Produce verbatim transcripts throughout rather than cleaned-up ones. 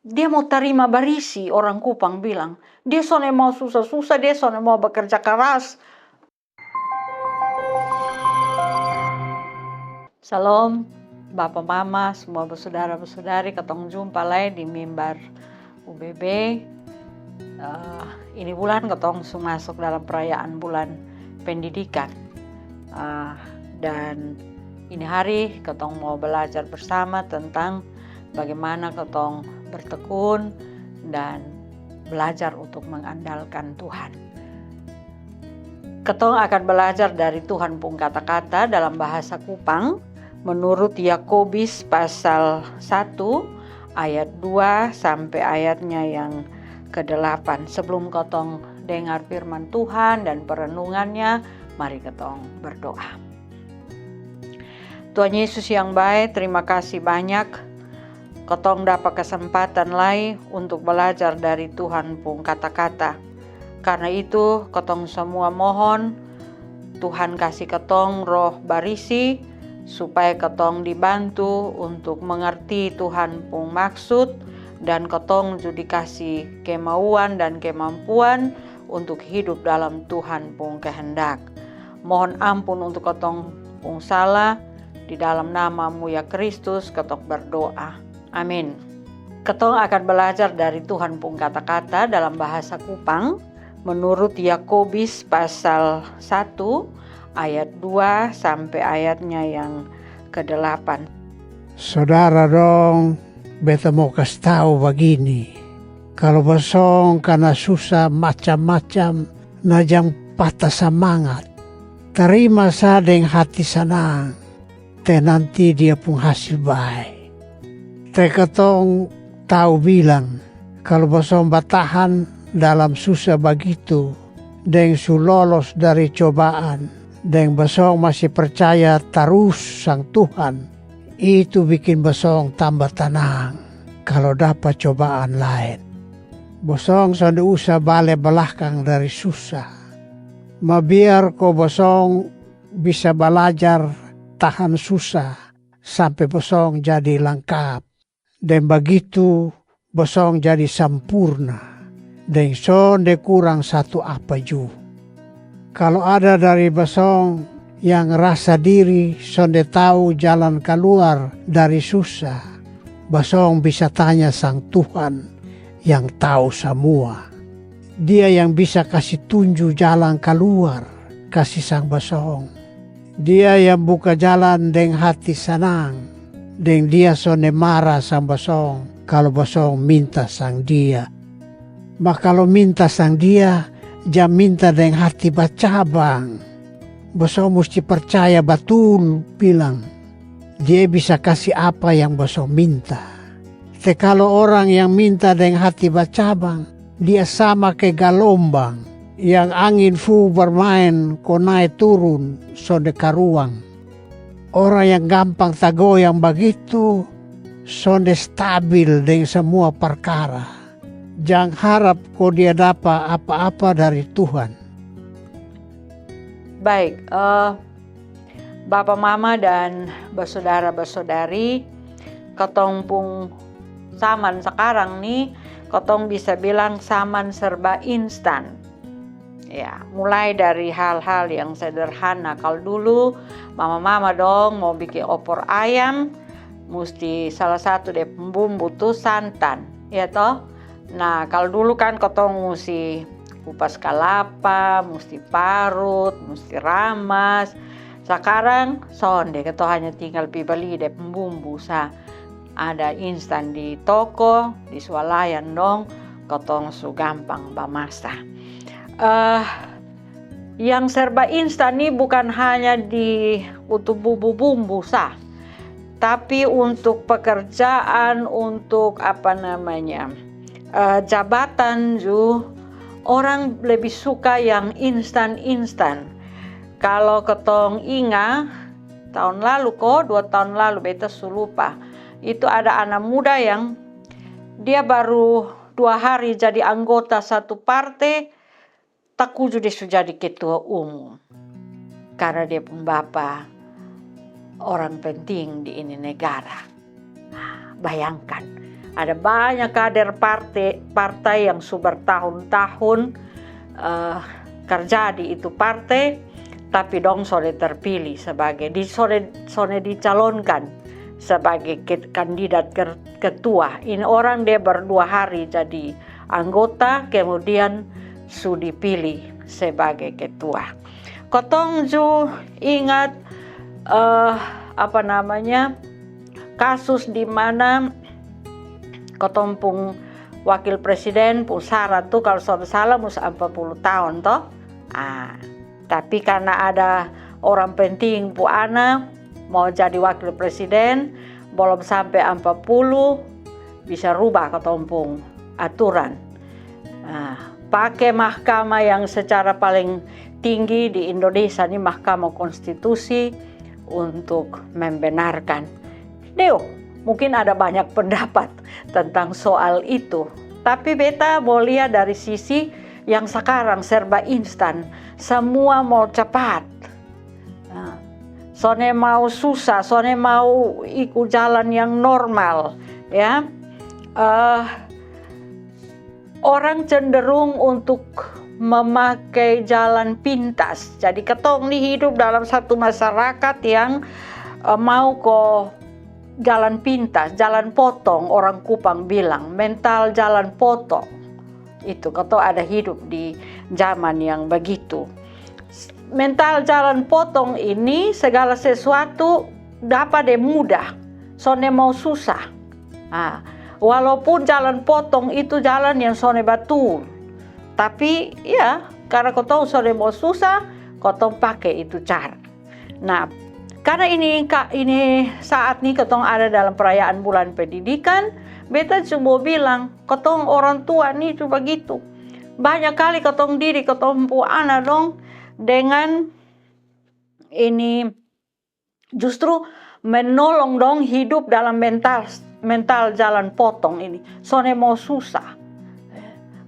Dia mau tarima barisi, orang Kupang bilang. Dia sonde mau susah-susah, dia sonde mau bekerja keras. Salam, bapa mama, semua basudara-basudari, katong jumpa lai di mimbar U B B. Eh, ini bulan katong su masuk dalam perayaan bulan pendidikan. Eh, dan ini hari katong mau belajar bersama tentang bagaimana katong bertekun dan belajar untuk mengandalkan Tuhan. Katong akan belajar dari Tuhan pung kata-kata dalam bahasa Kupang menurut Yakobis pasal satu ayat dua sampai ayatnya yang kedelapan. Sebelum katong dengar firman Tuhan dan perenungannya, mari katong berdoa. Tuhan Yesus yang bae, terima kasih banyak. Katong dapa kesempatan lai untuk belajar dari Tuhan pung kata-kata. Karna itu, katong samua mohon Tuhan kasi katong Roh Barisi, supaya katong dibantu untuk mengerti Tuhan pung maksud, dan katong ju dikasi kemauan dan kemampuan untuk hidup dalam Tuhan pung kehendak. Mohon ampun untuk katong pung salah, di dalam nama-Mu ya Kristus katong berdoa. Amin. Katong akan belajar dari Tuhan pung kata-kata dalam bahasa Kupang menurut Yakobis pasal satu ayat dua sampai ayatnya yang kedelapan. Sodara dong, beta mau kas tau bagini. Kalo bosong kana susa macam-macam, na jang pata samangat. Tarima sa deng hati sanang, te nanti dia pung hasil bae. Te katong tau bilang, kalo bosong batahan dalam susa bagitu, deng su lolos dari cobaan, deng bosong masi percaya tarus sang Tuhan, itu bikin bosong tamba tanang kalo dapa cobaan laen. Bosong sonde usa bale balakang dari susa. Ma biar ko bosong bisa balajar tahan susa sampe bosong jadi langkap. Deng bagitu bosong jadi sampurna, deng sonde kurang satu apa ju. Kalo ada dari bosong yang rasa diri sonde tau jalan kaluar dari susa, bosong bisa tanya sang Tuhan yang tau samua. Dia yang bisa kasi tunju jalan kaluar kasi sang bosong. Dia yang buka jalan deng hati sanang, deng Dia sonde mara sang bosong kalo bosong minta sang Dia. Ma kalo minta sang Dia, jang minta deng hati bacabang. Bosong musti parcaya batul bilang, Dia bisa kasi apa yang bosong minta. Te kalo orang yang minta deng hati bacabang, dia sama ke galombang yang angin fu barmaen ko nae turun sonde karuang. Orang yang gampang tagoyang bagitu sonde stabil deng samua parkara. Jang harap ko dia dapa apa-apa dari Tuhan. Baik, eh, bapa mama dan basodara-basodari, katong pung zaman sakarang ni, katong bisa bilang zaman serba instan. Ya, mulai dari hal-hal yang sederhana. Kalo dulu mama-mama dong mau bikin opor ayam, musti salah satu dia pung bumbu tu santan, ya toh? Nah, kalo dulu kan katong musti kupas kalapa, musti parut, musti ramas. Sakarang sonde, katong hanya tinggal pi bali dia pung bumbu sa. Ada instan di toko, di swalayan dong, katong su gampang bamasa. Eh, yang serba instan ni bukan hanya di untuk bumbu-bumbu sa, tapi untuk pekerjaan, untuk apa namanya, eh, jabatan ju, orang lebih suka yang instan-instan. Kalo katong inga, tahun lalu ko, dua tahun lalu, beta su lupa. Itu ada ana muda yang dia baru dua hari jadi anggota satu parte, takuju dia su jadi ketua umum. Karna dia pung bapa orang penting di ini negara. Bayangkan, Ada banyak kader partai, partai yang su bertahun-tahun eh, kerja di itu partai, tapi dong sonde terpilih sebagai di sonde, sonde dicalonkan sebagai ke- kandidat ke- ketua. Ini orang dia berdua hari jadi anggota, kemudian su dipilih sebagai ketua. Kotong ju ingat eh, apa namanya, kasus di mana kotong pung wakil presiden pung syarat tu kalau sonde salah mus empat puluh tahun to. Ah, tapi karena ada orang penting pu ana mau jadi wakil presiden, belum sampai empat puluh, bisa rubah kotong pung aturan. Ah, pake mahkamah yang secara paling tinggi di Indonesia ni, Mahkamah Konstitusi, untuk membenarkan. Deo, mungkin ada banyak pendapat tentang soal itu. Tapi beta mau lihat dari sisi yang sekarang serba instan, semua mau cepat. Nah, sonde mau susah, sonde mau iku jalan yang normal, ya. Eh, orang cenderung untuk memakai jalan pintas. Jadi kotong ni hidup dalam satu masyarakat yang eh, mau ko jalan pintas, jalan potong, orang Kupang bilang, mental jalan potong. Itu kotong ada hidup di zaman yang begitu. Mental jalan potong ini, segala sesuatu dapa de mudah, sonde mau susah. Ah, walaupun jalan potong itu jalan yang sonde batul, tapi ya karena kotong sonde mau susah, kotong pake itu cara. Nah, karena ini ka- ini saat ni kotong ada dalam perayaan bulan pendidikan, beta cuma bilang, kotong orang tua ni juga gitu. Banyak kali kotong didik kotong pu ana dong dengan ini justru menolong dong hidup dalam mental mental jalan potong ini. Sonde mau susah.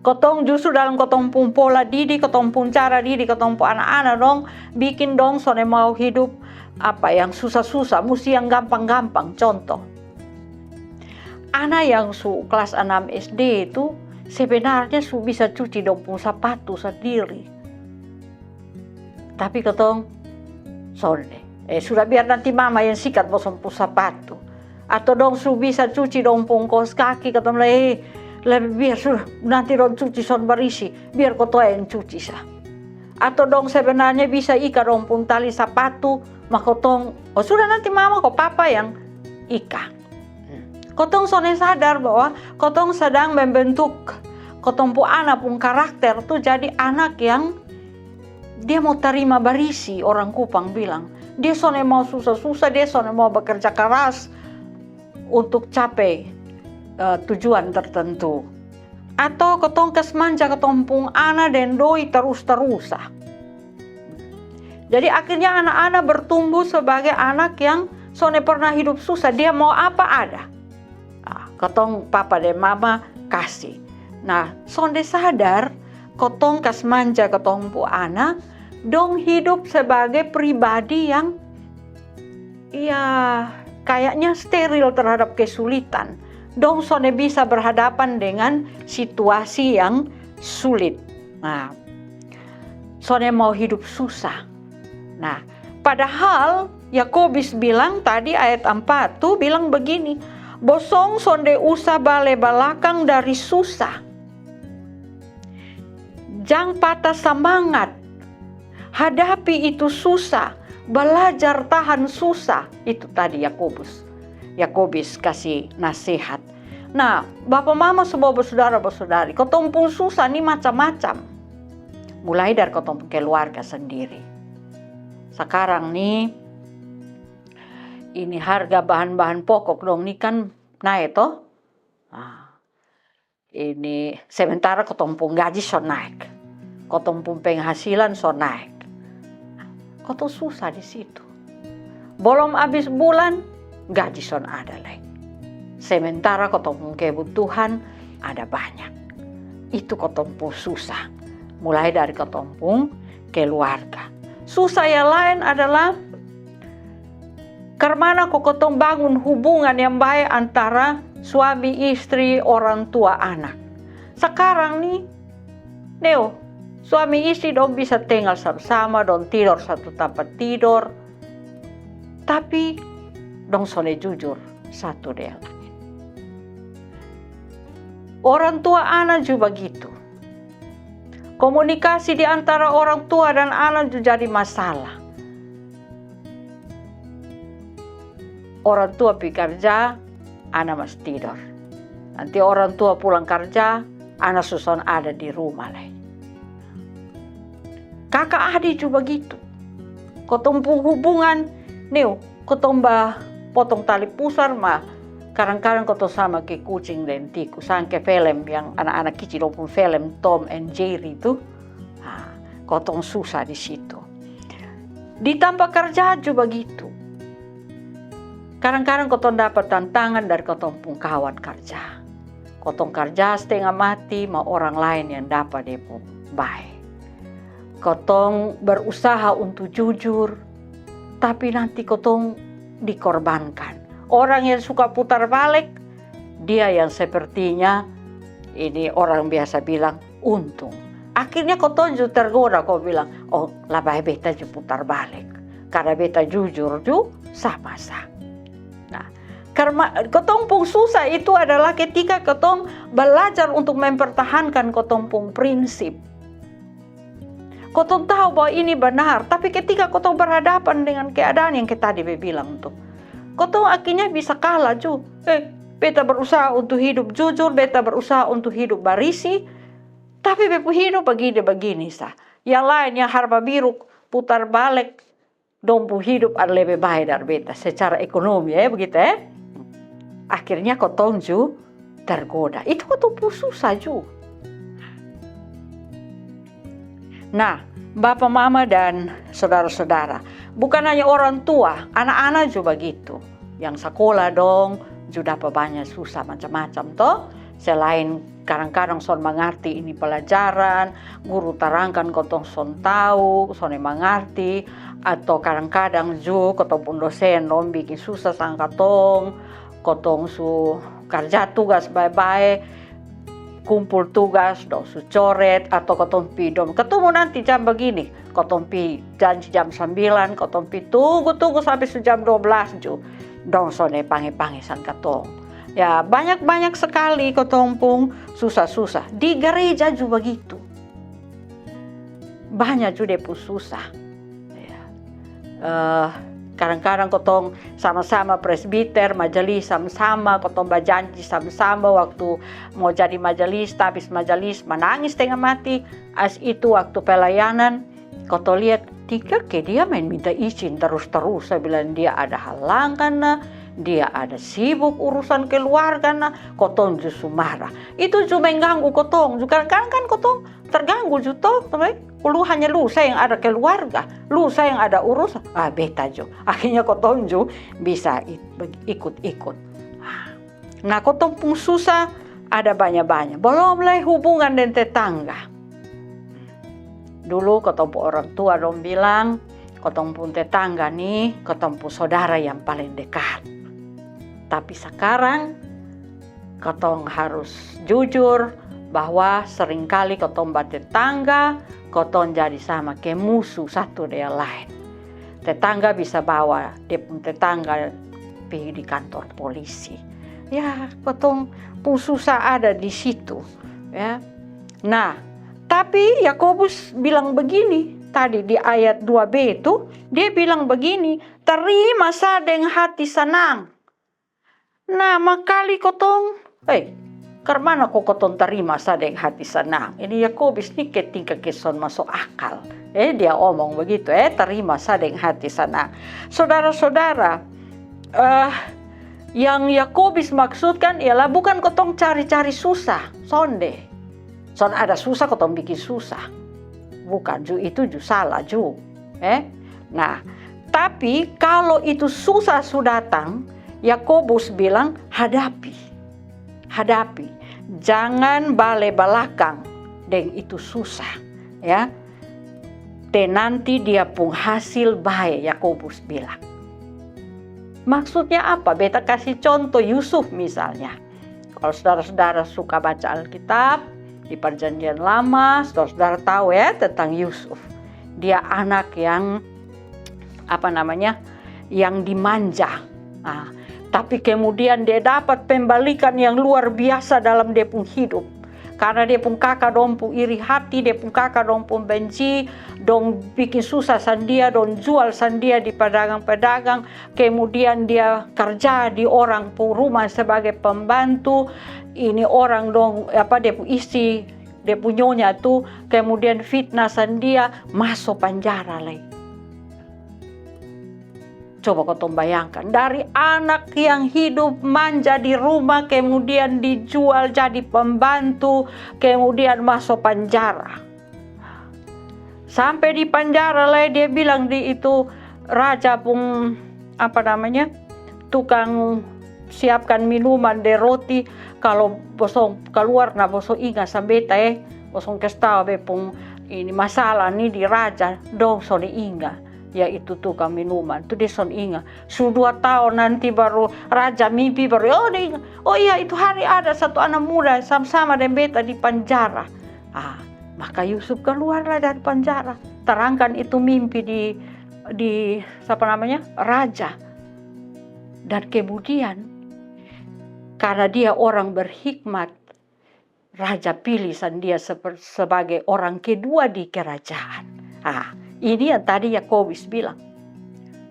Kotong justru dalam kotong pung pola didik, kotong pung cara didik kotong pung ana-ana dong, bikin dong sonde mau hidup apa yang susah-susah, musti yang gampang-gampang. Contoh, ana yang su kelas enam S D itu sebenarnya su bisa cuci dong pung sapatu sandiri. Tapi kotong sonde. Eh, sudah, biar nanti mama yang sikat bosong pung sapatu. Atau dong su bisa cuci dong pung kos kaki, kotong bilang, eh, lebih biar sudah nanti dong cuci son barisi, biar kotoa yang cuci sa. Atau dong sebenarnya bisa ika dong pung tali sapatu, ma kotong, oh sudah nanti mama ko papa yang ika. Kotong sonde sadar bahwa kotong sedang membentuk kotong pu ana pung karakter tu jadi anak yang dia mau tarima barisi, orang Kupang bilang. Dia sonde mau susah-susah, dia sonde mau bekerja keras untuk capai eh, tujuan tertentu. Atau kotong kas manja kotong pung ana deng doi tarus-tarusa. Jadi akhirnya anak-anak bertumbuh sebagai anak yang sonde pernah hidup susah. Dia mau apa ada. Ah, kotong papa deng mama kasi. Nah, sonde sadar kotong kas manja kotong pu ana, dong hidup sebagai pribadi yang ya kayaknya steril terhadap kesulitan. Dong sonde bisa berhadapan dengan situasi yang sulit. Nah, sonde mau hidup susah. Nah, padahal Yakobis bilang tadi ayat empat tu bilang begini, bosong sonde usah bale balakang dari susah. Jang patah samangat. Hadapi itu susah. Balajar tahan susah. Itu tadi Yakobus. Yakobis kasi nasehat. Nah, bapa mama semua basudara basudari, kotong pung susah ni macam-macam. Mulai dari kotong pung keluarga sendiri. Sakarang ni ini harga bahan-bahan pokok dong ni kan nae to. Ah, ini sementara kotong pung gaji so naek, kotong pung penghasilan so naek, kotong susah di situ. Bolom abis bulan gaji son ada lai, sementara kotong pung kebutuhan ada banyak. Itu kotong pung susah, mulai dari kotong pung keluarga. Susah yang laen adalah karmana ko kotong bangun hubungan yang bae antara suami istri, orang tua, anak. Sakarang ni, neo, suami istri dong bisa tengal sama-sama, dong tidor satu tampa tidor, tapi dong sonde jujur satu deng yang laen. Orang tua ana ju bagitu. Komunikasi di antara orang tua dan ana ju jadi masalah. Orang tua pi karja, ana mas tidor. Nanti orang tua pulang karja, ana su son ada di rumah lai. Kaka adi ju bagitu. Kotong pung hubungan, neo, kotong ba potong tali pusar ma, kadang-kadang kotong sama ke kucing deng tikus, sang ke film yang anak-anak kicik dong pung film Tom and Jerry tu. Ha, kotong susah di situ. Di tampa karja ju bagitu. Kadang-kadang kotong dapa tantangan dari kotong pung kawan karja. Kotong karja stenga mati, ma orang laen yang dapa dia pung bae. Kotong berusaha untuk jujur, tapi nanti kotong dikorbankan. Orang yang suka putar balik, dia yang sepertinya ini orang biasa bilang untung. Akhirnya kotong ju tergoda, ko bilang, "Oh, labae beta ju putar balik. Karna beta jujur ju sama sa." Nah, karna kotong pung susah itu adalah ketika kotong belajar untuk mempertahankan kotong pung prinsip. Kotong tahu bahwa ini benar, tapi ketika kotong berhadapan dengan keadaan yang ke tadi be bilang tu, kotong akhirnya bisa kalah ju. Eh, beta berusaha untuk hidup jujur, beta berusaha untuk hidup barisi, tapi be pung hidup bagini-bagini sa. Yang laen yang harba biru putar balik, dong pung hidup ada lebe bae dari beta secara ekonomi, e, begitu, e. Akhirnya kotong ju tergoda. Itu kotong pung susah ju. Nah, bapa mama dan sodara-sodara, bukan hanya orang tua, anak-anak ju bagitu. Yang sakola dong ju dapa banya susah macam-macam to. Selain kadang-kadang son mangarti ini pelajaran, guru tarangkan kotong son tau, sonde mangarti, atau kadang-kadang ju kotong pung dosen dong bikin susah sang katong, kotong su karja tugas bae-bae, kumpul tugas, dong su coret, atau kotong pi dong, "Ketemu nanti jam bagini." Kotong pi janji jam sambilan, kotong pi tunggu-tunggu sampe su jam dua belas ju. Dong sonde pange-pange sang katong. Ya, banyak-banyak sekali kotong pung susah-susah. Di gereja ju bagitu. Banya ju dia pung susah. Ya. Eh, kadang-kadang kotong sama-sama presbiter, majelis sama-sama, kotong bajanji sama-sama waktu mau jadi majelis, tabis majelis, manangis stenga mati. As itu waktu pelayanan, kotong liat, tinggal ke dia main minta izin terus-terus. Sa bilang dia ada halangan na, dia ada sibuk urusan keluarga na, kotong ju su marah. Itu ju mengganggu kotong ju. Kadang-kadang kan kotong terganggu ju to, tapi lu hanya lu sa yang ada keluarga, lu sa yang ada urusan, ah, beta ju. Akhirnya kotong ju bisa i-, ikut-ikut. Nah, kotong pung susah ada banya-banya. Belum lai hubungan deng tetangga. Dulu kotong pung orang tua dong bilang, kotong pung tetangga ni kotong pung sodara yang paling dekat. Tapi sakarang, kotong harus jujur bahwa seringkali kotong batetangga, kotong jadi sama ke musuh satu deng yang laen. Tetangga bisa bawa dia pung tetangga pi di kantor polisi. Ya, kotong pung susah ada di situ, ya. Nah, tapi Yakobus bilang begini, tadi di ayat dua b itu, dia bilang begini, "Tarima sa deng hati sanang." Nah, makali kotong, eh, karmana ko kotong tarima sa deng hati sanang? Ini Yakobus ni ke tingka ke son maso akal. Eh, dia omong begitu, eh, "Tarima sa deng hati sanang." Sodara-sodara, eh, yang Yakobus maksudkan ialah bukan kotong cari-cari susah, sonde. Son ada susah, kotong bikin susah. Bukan ju, itu ju salah ju. Eh? Nah, tapi kalo itu susah su datang, Yakobus bilang, "Hadapi. Hadapi. Jangan bale balakang deng itu susah." Ya. Te nanti dia pung hasil bae, Yakobus bilang. Maksudnya apa? Beta kasi contoh Yusuf misalnya. Kalau saudara-saudara suka baca Alkitab di Perjanjian Lama, saudara-saudara tahu ya tentang Yusuf. Dia anak yang, apa namanya, yang dimanja. Nah, tapi kemudian dia dapat pembalikan yang luar biasa dalam dia pung hidup. Karena dia pung kaka dong pung iri hati, dia pung kaka dong pung benci, dong bikin susah sang dia, dong jual sang dia di pedagang-pedagang. Kemudian dia kerja di orang pung rumah sebagai pembantu. Ini orang dong, apa, dia pung isi, dia pung nyonya tu kemudian fitnah sang dia, maso panjara lai. Coba kotong bayangkan, dari anak yang hidup manja di rumah, kemudian dijual jadi pembantu, kemudian maso panjara. Sampe di panjara lai, dia bilang di itu raja pung, apa namanya, tukang siapkan minuman de roti, "Kalo bosong kaluar na bosong inga sang beta e, bosong kas tau be pung ini masalah ni di raja, dong son inga." Ya, itu tukang minuman tu dia son inga. Su dua taon nanti baru raja mimpi, baru, oh, dia inga, "Oh iya, itu hari ada satu anak muda sama-sama deng beta di panjara." Ah, maka Yusuf kaluarlah dari panjara, terangkan itu mimpi di, di, sapa namanya, raja. Dan kemudian, karena dia orang berhikmat, raja pilih sang dia seper-, sebagai orang kedua di kerajaan. Ah, ini yang tadi Yakobus bilang,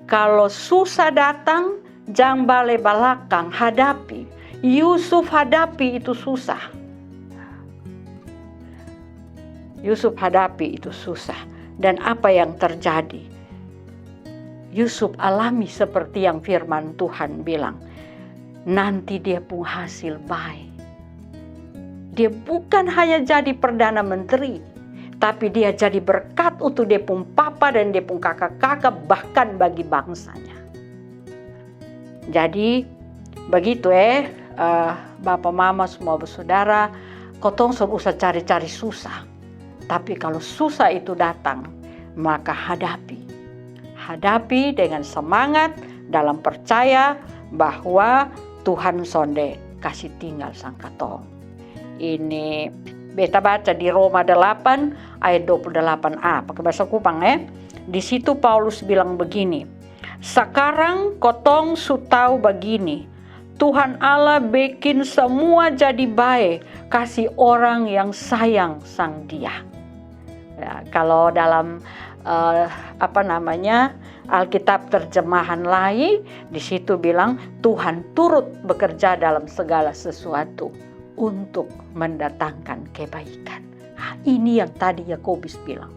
kalo susah datang, jang bale balakang, hadapi. Yusuf hadapi itu susah. Yusuf hadapi itu susah. Dan apa yang terjadi? Yusuf alami seperti yang firman Tuhan bilang. Nanti dia pung hasil bae. Dia bukan hanya jadi perdana menteri, tapi dia jadi berkat untuk dia pung papa dan dia pung kaka-kaka, bahkan bagi bangsanya. Jadi, begitu e, eh, bapa mama semua bersaudara, kotong son usah cari-cari susah. Tapi kalo susah itu datang, maka hadapi. Hadapi dengan semangat dalam percaya bahwa Tuhan sonde kasi tinggal sang katong. Ini beta baca di Roma delapan ayat dua puluh delapan a, pake bahasa Kupang e. Di situ Paulus bilang begini, "Sakarang kotong su tau bagini, Tuhan Allah bekin samua jadi bae kasi orang yang sayang sang Dia." Ya, kalo dalam, eh, apa namanya, Alkitab terjemahan lai, di situ bilang, "Tuhan turut bekerja dalam segala sesuatu untuk mendatangkan kebaikan." Ah, ini yang tadi Yakobus bilang.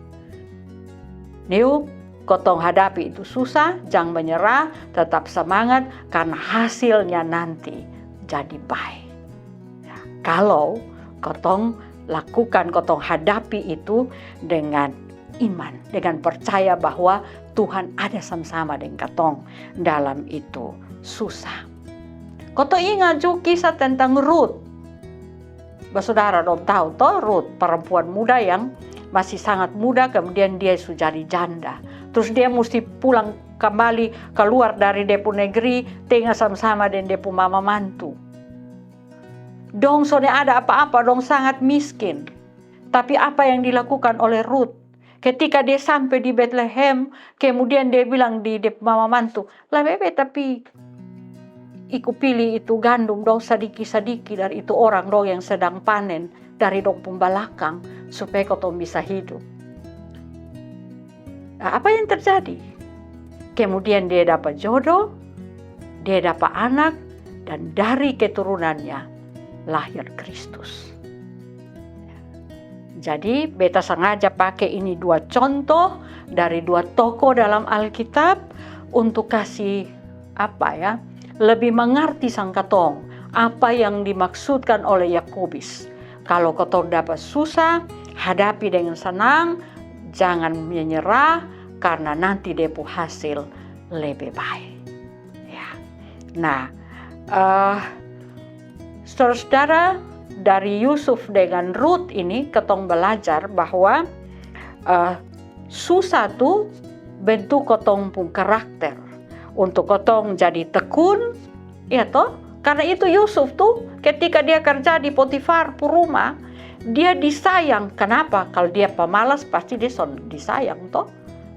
Neu kotong hadapi itu susah, jang menyerah, tetap semangat, karena hasilnya nanti jadi bae. Ya, kalo kotong lakukan, kotong hadapi itu dengan iman, dengan percaya bahwa Tuhan ada sama-sama deng katong dalam itu susah. Kotong inga ju kisah tentang Rut. Basudara dong tau to, Rut, perempuan muda yang masih sangat muda, kemudian dia su jadi janda. Trus dia musti pulang kambali, kaluar dari dia pung negeri, tenga sama-sama deng dia pung mama mantu. Dong sonde ada apa-apa, dong sangat miskin. Tapi apa yang dilakukan oleh Rut? Ketika dia sampe di Betlehem, kemudian dia bilang di dia pung mama mantu, "Labebe tapi iko pili itu gandum dong sadiki-sadiki dari itu orang dong yang sedang panen, dari dong pung balakang, supaya kotong bisa hidup." Nah, apa yang terjadi? Kemudian dia dapa jodoh, dia dapa anak, dan dari keturunannya lahir Kristus. Jadi, beta sangaja pake ini dua contoh dari dua tokoh dalam Alkitab untuk kasi, apa ya, lebih mengerti sang katong apa yang dimaksudkan oleh Yakobus. Kalo katong dapa susah, hadapi dengan sanang, jangan menyerah, karna nanti dia pung hasil lebe bae. Ya. Nah, eh, saudara-saudara, dari Yusuf dengan Rut ini katong balajar bahwa, eh, susah tu bentuk katong pung karakter. Untuk katong jadi tekun, ya to, Karna itu Yusuf tu ketika dia karja di Potifar pu ruma, dia disayang. Kanapa? Kalo dia pamalas pasti dia son disayang to.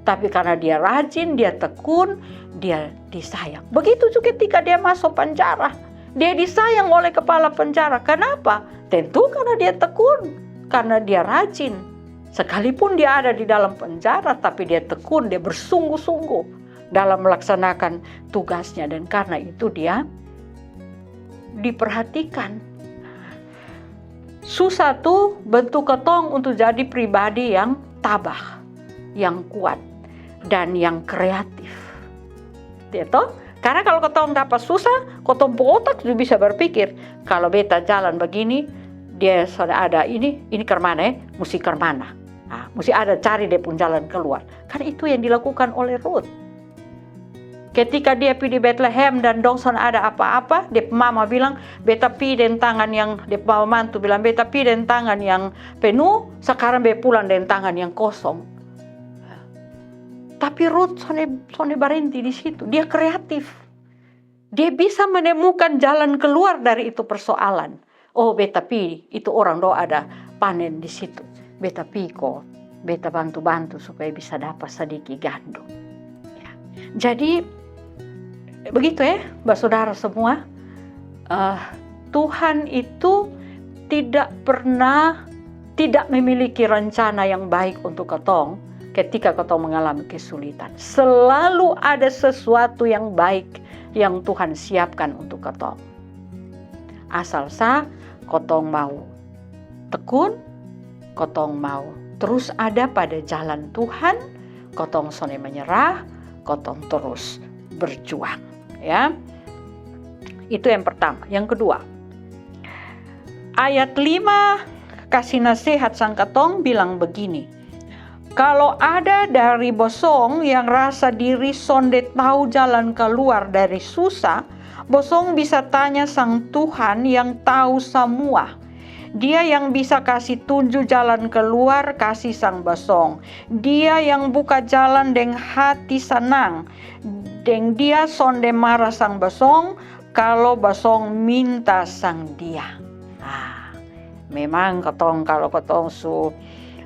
Tapi karna dia rajin, dia tekun, dia disayang. Begitu juga ketika dia maso panjara, dia disayang oleh kepala penjara. Kanapa? Tentu karna dia tekun, karna dia rajin. Sekalipun dia ada di dalam penjara, tapi dia tekun, dia bersungguh-sungguh dalam melaksanakan tugasnya, dan karna itu dia diperhatikan. Susah tu bentuk kotong untuk jadi pribadi yang tabah, yang kuat, dan yang kreatif. Dia to? Karna kalo kotong dapa susah, kotong pung otak ju bisa berpikir, kalo beta jalan bagini, dia sudah ada ini, ini karmana e, musti karmana. Ah, musti ada cari dia pung jalan keluar. Kan itu yang dilakukan oleh Ruth. Ketika dia pi di Betlehem dan dong son ada apa-apa, dia pung mama bilang, beta pi deng tangan yang, dia pung mama mantu bilang, beta pi deng tangan yang penuh, sakarang be pulang deng tangan yang kosong. Tapi Ruth sonde, sonde barenti di situ. Dia kreatif. Dia bisa menemukan jalan keluar dari itu persoalan. Oh, beta pi, itu orang do ada panen di situ. Beta pi ko, beta bantu-bantu supaya bisa dapa sadiki gandum. Ya. Jadi, begitu e, basodara semua. Eh, Tuhan itu tidak pernah tidak memiliki rencana yang baik untuk kotong ketika kotong mengalami kesulitan. Selalu ada sesuatu yang baik yang Tuhan siapkan untuk kotong. Asal sa kotong mau tekun, kotong mau terus ada pada jalan Tuhan, kotong sonde menyerah, kotong terus berjuang. Ya, itu yang pertama. Yang kedua, ayat lima kasi nasehat sang katong bilang begini, kalo ada dari bosong yang rasa diri sonde tau jalan kaluar dari susa, bosong bisa tanya sang Tuhan yang tau samua. Dia yang bisa kasi tunju jalan kaluar kasi sang bosong. Dia yang buka jalan deng hati sanang, deng Dia sonde mara sang bosong kalo bosong minta sang Dia. Ah, memang kotong, kalo kotong su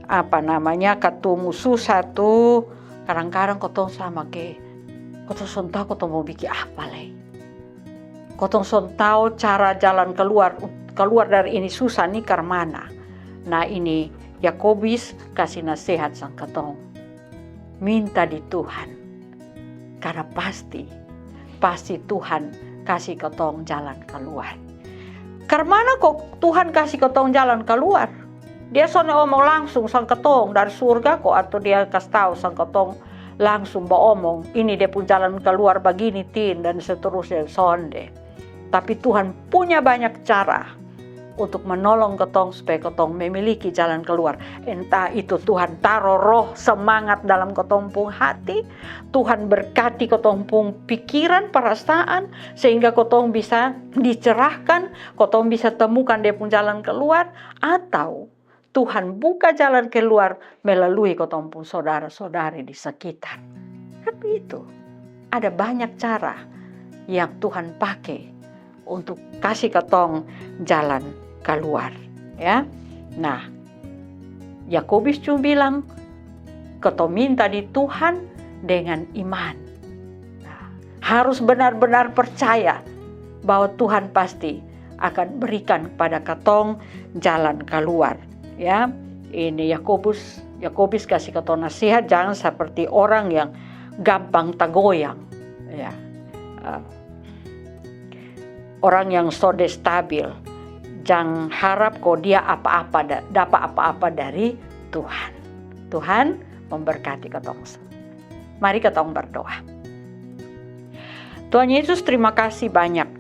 apa namanya, katumu susa tu, kadang-kadang kotong sama ke kotong son tau kotong mau bikin apa lai. Kotong son tau cara jalan kaluar, kaluar dari ini susa ni karmana. Nah, ini Yakobis kasi nasehat sang katong. Minta di Tuhan. Karna pasti, pasti Tuhan kasi katong jalan kaluar. Karmana ko Tuhan kasi katong jalan kaluar? Dia sonde omong langsung sang katong dari surga ko, atau Dia kas tau sang katong langsung baomong, ini Dia pung jalan kaluar bagini, Tin, dan seterusnya? Sonde. Tapi Tuhan punya banyak cara untuk menolong katong supaya katong memiliki jalan kaluar. Entah itu Tuhan taro roh semangat dalam katong pung hati, Tuhan berkati katong pung pikiran, perasaan, sehingga katong bisa dicerahkan, katong bisa temukan Dia pung jalan kaluar, atau Tuhan buka jalan kaluar melalui katong pung sodara-sodari di sekitar. Kan begitu. Ada banyak cara yang Tuhan pake untuk kasi katong jalan kaluar, ya. Nah, Yakobis cuma bilang, katong minta di Tuhan dengan iman. Nah, harus benar-benar percaya bahwa Tuhan pasti akan berikan kepada katong jalan kaluar. Ya, ini Yakobus, Yakobis kasi katong nasihat, jangan seperti orang yang gampang tagoyang. Ya. Eh, orang yang sonde stabil, jang harap ko dia apa-apa da-, dapa apa-apa dari Tuhan. Tuhan memberkati katong. Mari katong berdoa. Tuhan Yesus, terima kasih banyak.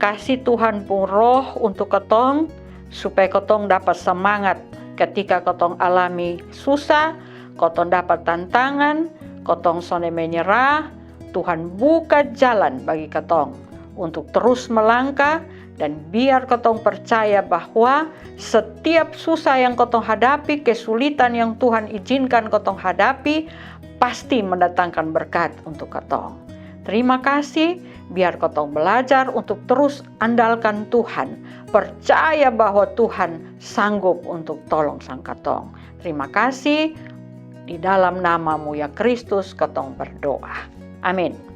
Kasi Tuhan pung Roh untuk katong, supaya katong dapat semangat ketika katong alami susah, katong dapat tantangan, katong sonde menyerah. Tuhan buka jalan bagi katong untuk terus melangkah, dan biar katong percaya bahwa setiap susah yang katong hadapi, kesulitan yang Tuhan izinkan katong hadapi, pasti mendatangkan berkat untuk katong. Terima kasih, Biar kotong belajar untuk terus andalkan Tuhan, percaya bahwa Tuhan sanggup untuk tolong sang katong. Terima kasih. Di dalam namamu ya Kristus kotong berdoa. Amin.